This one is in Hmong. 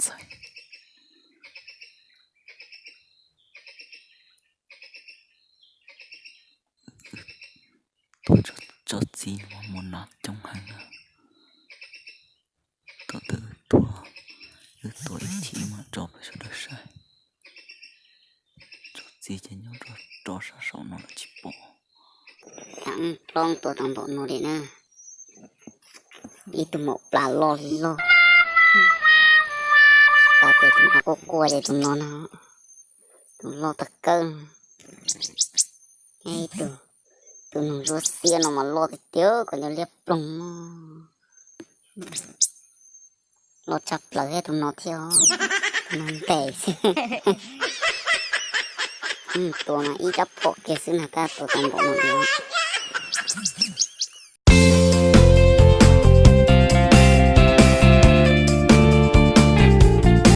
txhais. Tuaj tso txiv mas muaj nas coob heev na. Tuaj twb tuaj, wb tuaj ib chim mas tso peb sawv daws saib. Tso txiv ces nyob rau sab saum no los tsis pom. Tam plob tuaj tau npaum no li na. Ib tug maum plas loj li loj. Tas ces tus no quaj quaj ces tus no no, tus loj tag kawg. Ib tug, tus nug zuab xiab no mas loj tiag tiag kom nyob liab ploog. Loj tshaj plaws thiab tus no thiab os. Tus no ntes xwb. Tua mas ib rab phom kiag xwb na tab tua tau npaum no li os.